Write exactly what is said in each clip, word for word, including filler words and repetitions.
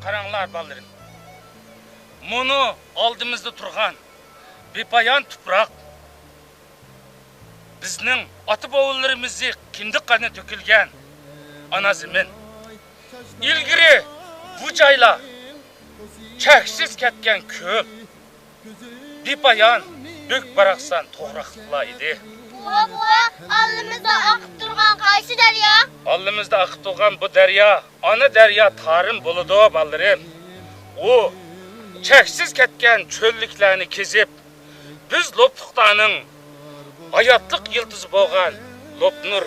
قاراڭلار بالىلىرىم، مۇنۇ ئالدىمىزدا تۇرغان بىپايان تۇپراق، بىزنىڭ ئاتا-بوۋىلىرىمىزنىڭ كىندىك قېنى تۆكۈلگەن ئانا زېمىن. ئىلگىرى بۇ جايلار چەكسىز كەتكەن كۆل، بىپايان بۈك-باراقسان توغراقلىقلار ئىدى. بوۋا، بوۋا، ئالدىمىزدا ئاقىپ تۇرغان قايسى دەريا؟ ئالدىمىزدا ئاقىپ تۇرغان بۇ دەريا ئانا دەريا تارىم بولىدۇ، بالىلىرىم. ئۇ چەكسىز كەتكەن چۆللۈكلەرنى كېزىپ، بىز لوپلۇقلارنىڭ ھاياتلىق يىلتىزى بولغان لوپنۇر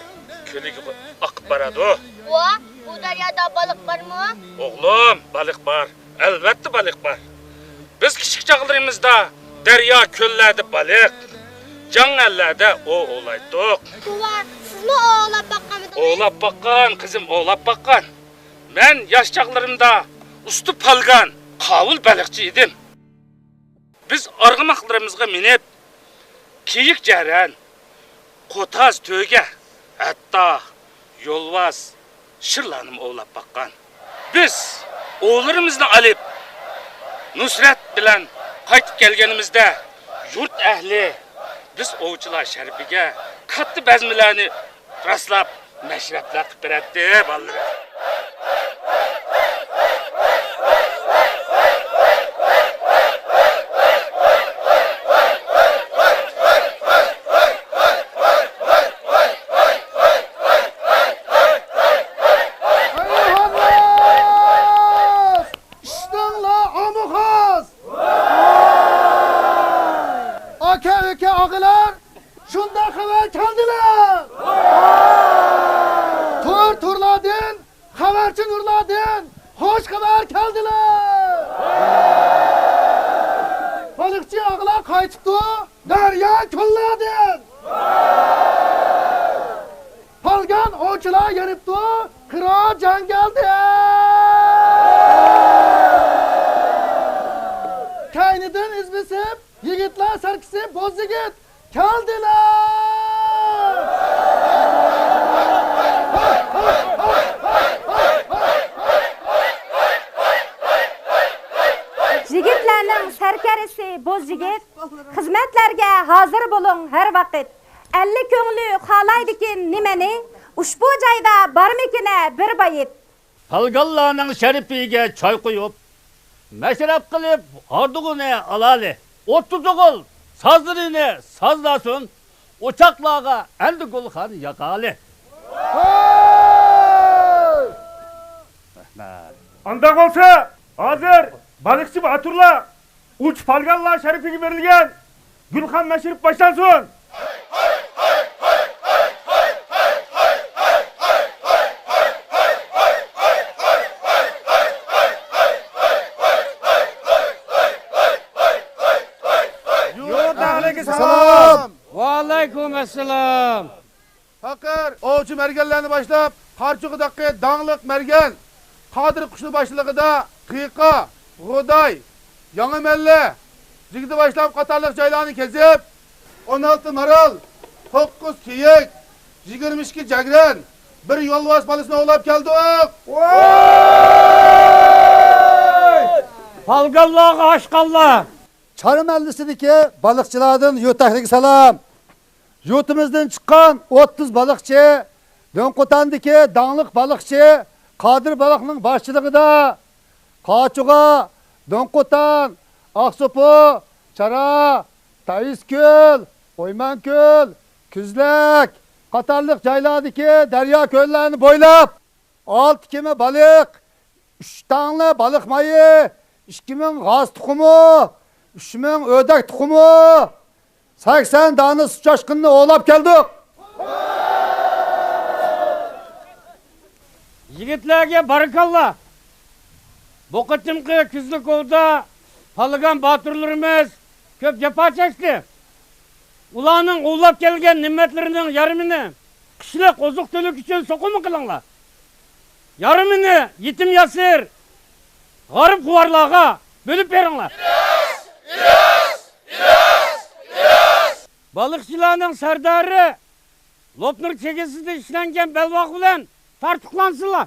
كۆلىگە ئاقىپ بارىدۇ. بوۋا، بۇ دەريادا بالىق بارمۇ؟ ئوغلۇم، بالىق بار. ئەلۋەتتە بالىق بار. بىز كىچىك چاغلىرىمىزدا دەريا، كۆللەردە بالىق، جاڭگاللاردا ئوۋ ئوۋلايتتۇق. بوۋا، سىزمۇ ئوۋلاپ باققانمىدىڭىز؟ ئوۋلاپ باققان، قىزىم، ئوۋلاپ باققان. مەن ياش چاغلىرىمدا ئۇستا پالگان، قاۋۇل بېلىقچى ئىدىم. بىز ئارغىماقلىرىمىزغا مىنىپ، كېيىك، جەرەن، قوتاز، تۆگە، ھەتتا يولۋاس، شىرلارنىمۇ ئوۋلاپ باققان. بىز ئوۋلىرىمىزنى ئېلىپ، نۇسرەت بىلەن قايتىپ كەلگىنىمىزدە، يۇرت ئەھلى بىز ئوۋچىلار شەرىپىگە كاتتا بەزمىلەرنى راسلاپ، مەشرەپلەر قىلىپ بېرەتتى، بالىلىرىم. ئىشتىڭلار ئامۇخاس! ئاكا، ئۆكە، ئاغىلار، شۇنداق خەۋەر كەلدىلە! تور تورلاردىن، خەۋەرچى نۇرلاردىن خۇش خەۋەر كەلدىلە! بالىقچى ئاغىلار قايتىپتۇ دەريا، كۆللەردىن! پالگان ئوۋچىلار يېنىپتۇ قىرا جاڭگالدىن! كەينىدىن ئىز بېسىپ، يىگىتلەر سەركىسى بوز يىگىت كەلدىلە! يىگىتلەرنىڭ سەركەردىسى بوز يىگىت، خىزمەتلەرگە ھازىر بولۇڭ ھەر ۋاقىت. ئەللىك كۆڭلى خالايدىكىن نېمىنى، ئۇشبۇ جايدا بارمىكىنە بىر بايىت؟ پالگانلارنىڭ شەرىپىگە چاي قۇيۇپ، مەشرەپ قىلىپ ھاردۇقىنى ئالالى. ئوتتۇز ئوغۇل سازلىرىنى سازلاسۇن، ئوچاقلارغا ئەمدى گۈلخان ياقالى. رەھمەت. ئانداق بولسا، ھازىر بالىقچى باتۇرلار ئوۋچى پالگانلار شەرىپىگە بېرىلگەن گۈلخان مەشرىپ باشلانسۇن! يۇرت ئەھلىگە سالام! ۋەئەلەيكۇم ئەسسالام! پېقىر، ئوۋچى مەرگەنلەرنى باشلاپ، قارچۇغىدىكى داڭلىق مەرگەن قادىر قۇشنىڭ باشچىلىقىدا قىيقا، غۇداي، يېڭى مەللە، جىگدە باشلاپ قاتارلىق جايلارنى كېزىپ، ئون ئالتە مارال، توققۇز كېيىك، يىگىرمە ئىككى جەگرەن، بىر يولۋاس بالىسىنى ئوۋلاپ كەلدۇق. پالگانلارغا ئاشقانلار! چارا مەھەللىسىدىكى بالىقچىلاردىن يۇرت ئەھلىگە سالام. يۇرتىمىزدىن چىققان ئوتتۇز بالىقچى، دۆڭقوتاندىكى داڭلىق بالىقچى قادىر بالىقنىڭ باشچىلىقىدا قاچۇغا، دۆڭقوتان، ئاقسوپۇ، چارا، تەيزكۆل، ئويمانكۆل، كۈزلەك قاتارلىق جايلاردىكى دەريا، كۆللەرنى بويلاپ، ئالتە كېمە بالىق، ئۈچ تاننا بالىق مايى، ئىككى مىڭ غاز تۇخۇمى، ئۈچ مىڭ ئۆردەك تۇخۇمى، سەكسەن دانە سۇ چاشقىنىنى ئوۋلاپ كەلدۇق. يىگىتلەرگە بارىكاللا! بۇ قېتىمقى كۈزلۈك ئوۋدا پالگان باتۇرلىرىمىز كۆپ جاپا چەكتى. ئۇلارنىڭ ئوۋلاپ كەلگەن نېمەتلىرىنىڭ يېرىمىنى كىشىلىك ئوزۇق-تۈلۈك ئۈچۈن سوقۇما قىلىڭلار. يېرىمىنى يېتىم-ياسىر، غېرىب-خوارلارغا بۆلۈپ بېرىڭلار. بالىقچىلارنىڭ سەردارى لوپنۇر چېگرىسىدە ئىشلەنگەن بەلباغ بىلەن تارتۇقلانسىلا.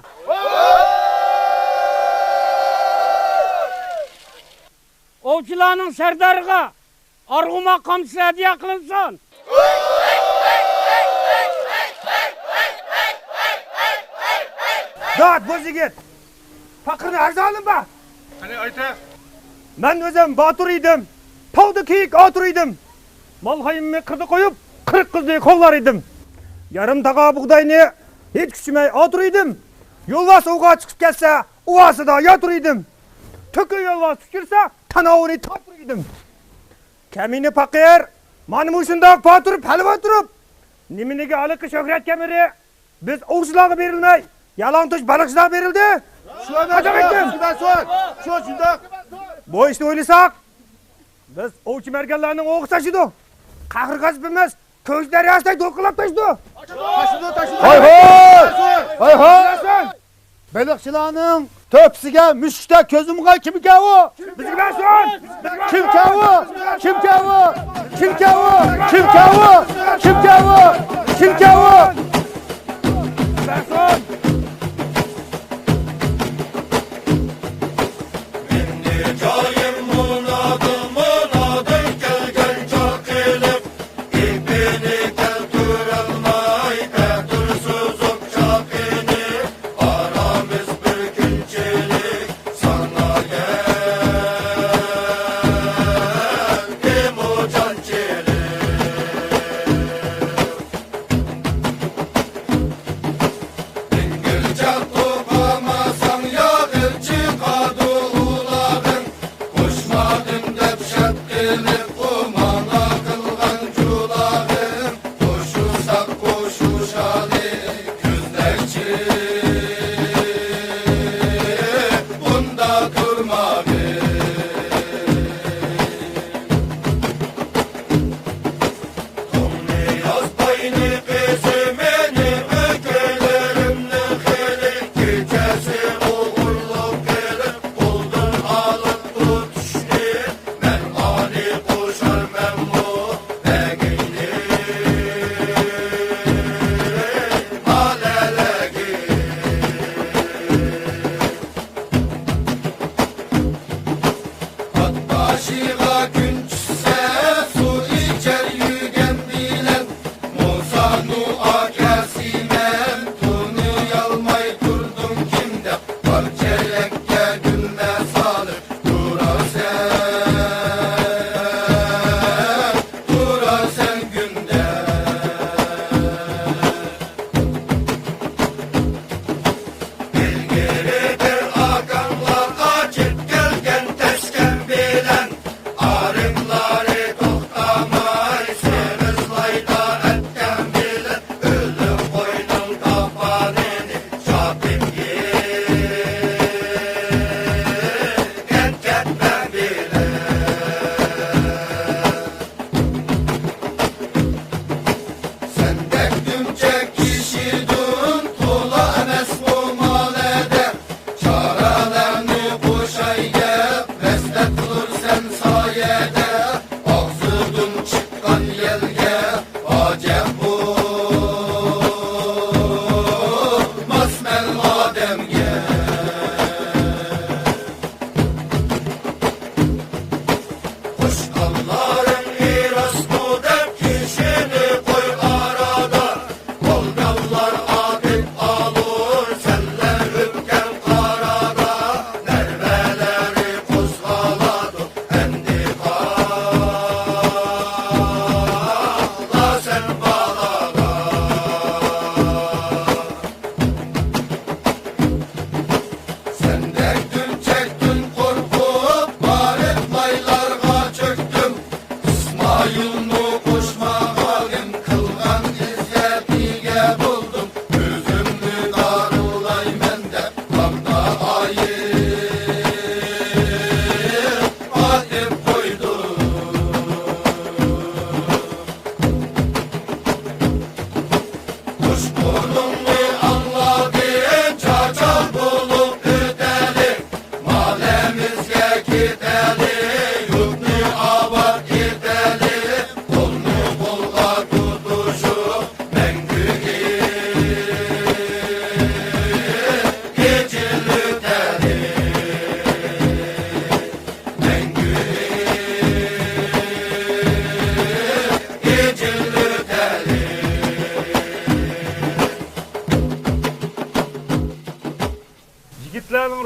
ئوۋچىلارنىڭ سەردارىغا ئارغۇماق قامچىسى ھەدىيە قىلىنسۇن! داد، بوز يىگىت! پاقىرنى ئەرزانىم بار! قېنى، ئېيتە! مەن ئۆزۈم باتۇر ئىدىم، تاۋدا كېيىك ئاتۇر ئىدىم. مال-ھايۋىنىمنى قىردا قويۇپ، قىرىق قىزنى قوغلار ئىدىم. يېرىم تاغا بۇغداينى ھېچ كۈچىمەي ئاتۇر ئىدىم. يولۋاس ئوۋغا چىقىپ كەتسە، ئۇۋاسىدا ياتۇر ئىدىم. تۆكۈر يولۋاس تۈكۈرسە، تاناۋىنى تارتۇر ئىدىم. كەمىنە پاقىر، مانا مۇشۇنداق باتۇر پەلۋان تۇرۇپ، نېمىنىگە ھېلىقى شۆھرەت كەمىرى بىز ئوۋچىلارغا بېرىلمەي، يالىڭاچ بالىقچىلارغا بېرىلدى؟ شۇ ئەمەس، قانداق ئېيتتىم؟ شۇ، شۇ، شۇنداق. بۇ ئىشنى ئويلىساق، بىز ئوۋچى مەرگەنلەرنىڭ ئوغىسى تاشىدۇ. قەھرى-غەزىپىمىز كۆك دەرياسىدەك دولقۇنلاپ تاشىدۇ. تاشىدۇ، تاشىدۇ. ھاي ھاي! ھاي ھاي! بېلىقچىلارنىڭ تۆپىسىگە مۈشۈكتەك كۆز يۇمغان كىمكەن ئۇ؟ بىزگە بەرسۇن! كىمكەن ئۇ؟ كىمكەن ئۇ؟ كىمكەن ئۇ؟ كىمكەن ئۇ؟ كىمكەن ئۇ؟ كىمكەن ئۇ؟ بەرسۇن! مېنى جايىم مۇنادىن، مۇنادىن كەلگەن چاقىلىق. ئېپىنى كەلتۈرەلمەي، تەتۈر سوزۇپ چاقىنى، ئارامىز بىر كۈنچىلىك سانا گەلدىمۇ جانچىلىق. ئىنگىلچاقتۇ قالماساڭ ياغىل، چىقادۇ ئۇلاغىڭ. قوشمادىم دەپ شەرت قىلىپ، ئۇ ماڭا قىلغان جۇلاغىم. قوشۇلساق قوشۇشالى، كۈزدەكچى بۇندا تۇرماغىن. توڭنى ياز باينى قىزى مېنىڭ ئۆكۈنلىرىمنىڭ خېلى، كېچەسى ئوغرىلىق قىلىپ، قولدىن ئالىپتۇ چۈشنى. مەن ئانى قوشارمەنمۇ بەگىنى، مالەلەگىنى. ئات باشىغا كۈن چۈشسە، سۇ ئىچەر يۈگەن بىلەن. مۇسا نۇئا كەسىمەن، تونۇيالماي تۇردۇم كىم دەپ، پارچە يەككە گۈلمە سالىپ تۇرارسەن، تۇرارسەن گۈندە. ئىلگىرى بىر ئاكاڭلار قاچىپ كەلگەن تەسكەن بىلەن، ئارىقلارى توختىماي سېغىزلايدا ئەتكەن بىلەن، ئۆلۈك قوينىڭ تاپانىنى چاپىپ يېگەن كەتمەن بىلەن. سەندەك دۈمچەك كىشىدىن تولا ئەمەس بۇ مالەدە. چارەلەرنى قوشاي دەپ مەسلىھەت قىلۇرسەن سايەدە. ئاغزىدىن چىققان يەلگە ئاجەپ بولماسمەن ئادەمگە. قوشقانلارىڭ ئىراسمۇ دەپ كىشىنى قوي ئارادا. بولغانلار ئادەت ئالۇر سەنلەر ئۆتكەن قارىدا.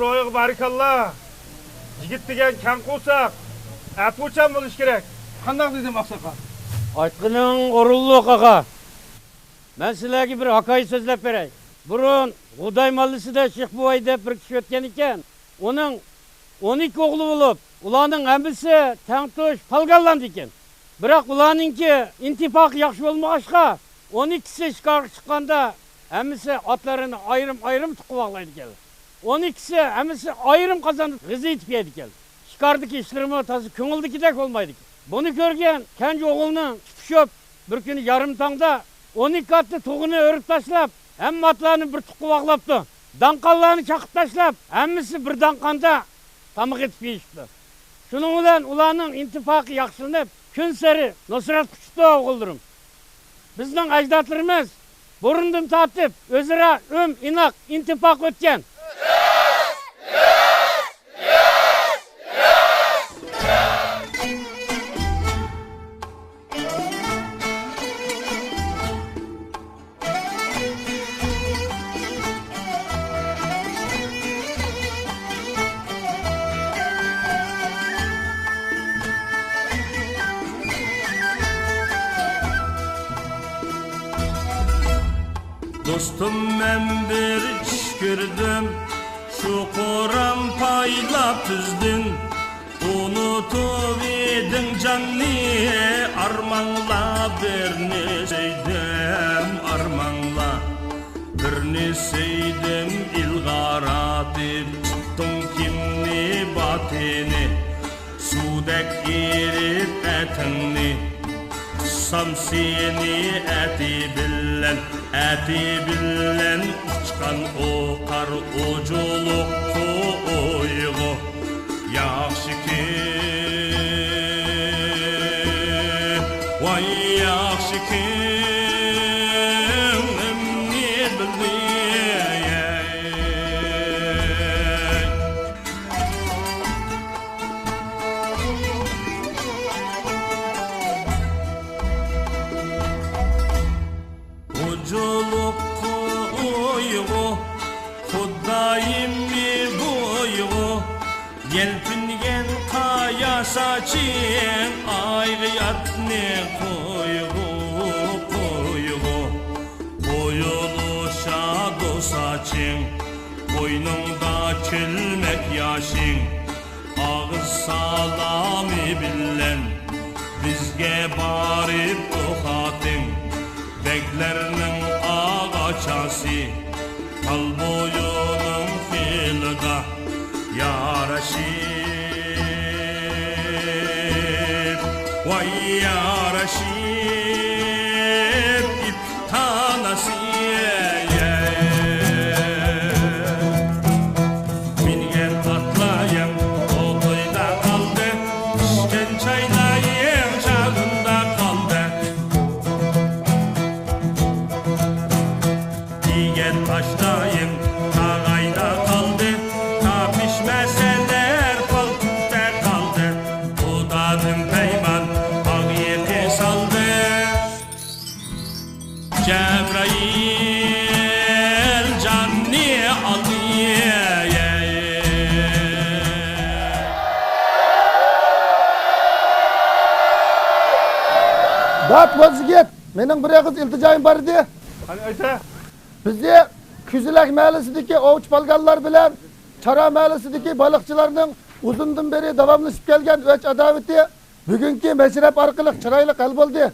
روھىغا بارىكاللا. يىگىت دېگەن كەڭ قورساق، ئەپۇچان بولۇشى كېرەك. قانداق دېدىم، ئاقساقال؟ ئېيتقىنىڭ ئورۇنلۇق، ئاغا. مەن سىلەرگە بىر ھاكايە سۆزلەپ بېرەي. بۇرۇن غۇداي ماللىسىدا شېخ بوۋاي دەپ بىر كىشى ئۆتكەن ئىكەن. ئۇنىڭ ئون ئىككى ئوغلى بولۇپ، ئۇلارنىڭ ھەممىسى تەڭتۇش پالگانلاردىكەن. بىراق ئۇلارنىڭكى ئىنتىپاقى ياخشى بولمىغاچقا، ئون ئىككىسى شىكارغا چىققاندا، ھەممىسى ئاتلىرىنى ئايرىم-ئايرىم تۇغقا باغلايدىكەن. ئون ئىككىسى ھەممىسى ئايرىم قازاندا غىزا ئېتىپ يەيدىكەن. شىكاردىكى ئىشلىرىمۇ تازا كۆڭۈلدىكىدەك بولمايدىكەن. بۇنى كۆرگەن كەنجى ئوغۇلنىڭ تۇپۇشۇپ، بىر كۈنى يارىم تاڭدا ئون ئىككى ئاتنى تۇغىنى ئۆرۈپ تاشلاپ، ھەممە ئاتلارنى بىر تۇغقا باغلاپتۇ. داڭقانلارنى چاقىپ تاشلاپ، ھەممىسى بىر داڭقاندا تاماق ئېتىپ يېيىشىپتۇ. شۇنىڭ بىلەن ئۇلارنىڭ ئىنتىپاقى ياخشىلىنىپ، كۈنسېرى نۇسرەتكە ئۇچۇپتۇ، ئوغۇللىرىم. بىزنىڭ ئەجدادلىرىمىز بۇرۇندىن تارتىپ ئۆزئارا ئۆم ئىناق ئىنتىپاق ئۆتكەن. دوستۇم، مەن بىر چۈش كۆردۈم، شۇ قورام پايلاپ تۈزدىن. ئۇنتۇۋىدىڭ جاننى، ئارماڭلا بىرنى سۆيدۈم، ئارماڭلا بىرنى سۆيدۈم، ئىلغار ئاتىپ چىقتىڭ كىمنى باتىنى، سۇدەك ئېرىپ ئەتىڭنى. قىسسام سېنى ئەتى بىلەن، ئەتى بىلەن ئۇچقان ئوقار ئوجۇلۇققا ئويغۇ. ياخشىكى، ۋاي ياخشىكى، ئەمدى بىلدى. ئوجۇلۇققا ئويغۇ، خۇدايىم بويغۇ، يەلپۈنگەن قايا ساچىڭ، ئايغا ياتنى قويغۇ، قويغۇ. قويۇلۇشادا ساچىڭ، قوينۇڭدا كۈلمەك ياشىڭ. ئاغىز سالامى بىلەن بىزگە بارىپ توختىدىڭ. بەگلەرنىڭ ئاغاچاسى تال بويىنىڭ خىلىدا يارىشىپ، ۋاي يارىشىپ، تاناسى. مىنگەن ئاتلايىڭ ئوتۇيدا قالدى، پىشقان چايلايىڭ چاغىندا قالدى. دېگەن تاشلايىڭ تاغايدا قالدى، تاپىشماسەلەر پالتىپتا قالدى. خۇدادىن پەيمان باغ يېقى سالدى. جەبرائىل جاننى ئالدى. دات ۋازىگەت، مېنىڭ بىر ئېغىز ئىلتىجايىم بار ئىدى. قېنى ئېيتە. بىزنى كۈزىلەك مەھەللىسىدىكى ئوۋچى پالگانلار بىلەن چارا مەھەللىسىدىكى بالىقچىلارنىڭ ئۇزۇندىن بېرى داۋاملىشىپ كەلگەن ئۆچ ئاداۋىتى بۈگۈنكى مەشرەپ ئارقىلىق چىرايلىق ھەل بولدى.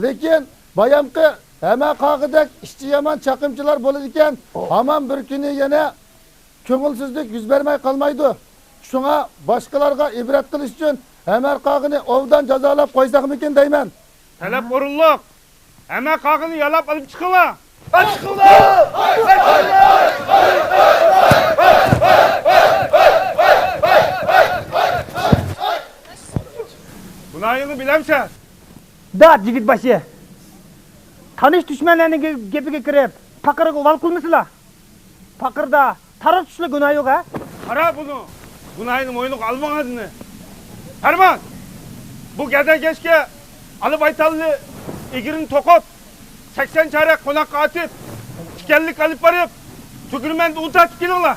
لېكىن بايامقى ھەمە قاغىدەك ئىچى يامان چاقىمچىلار بولىدىكەن، ھامان بىر كۈنى يەنە كۆڭۈلسىزلىك يۈز بەرمەي قالمايدۇ. شۇڭا باشقىلارغا ئىبرەت قىلىش ئۈچۈن ھەمە قاغىنى ئوبدان جازالاپ قويساقمىكىن دەيمەن. تەلەپ ئورۇنلۇق. ھەمە قاغىنى يالاپ ئېلىپ چىقىڭلار. گۇناھىڭنى بىلەمسەن؟ دات يىگىت باشى. تانىش دۈشمەنلەرنىڭ گېپىگە كىرىپ، پاقىرغا ئۇۋال قىلمىسىلا. پاقىردا تارا چۈشلۈك گۇناھ يوق ھە؟ قارا بۇنىڭ گۇناھىنى موينىغا ئالمىغىنىنى. پەرمان! بۇ گەدەگەشكە ئالا بايتالنى ئېگىرىنى توقۇپ، سەكسەن چارەك قوناققا ئاتىپ، تىكەنلىك ئېلىپ بېرىپ، تۈگۈرمەندە ئۇن تارتىپ كېلىڭلار.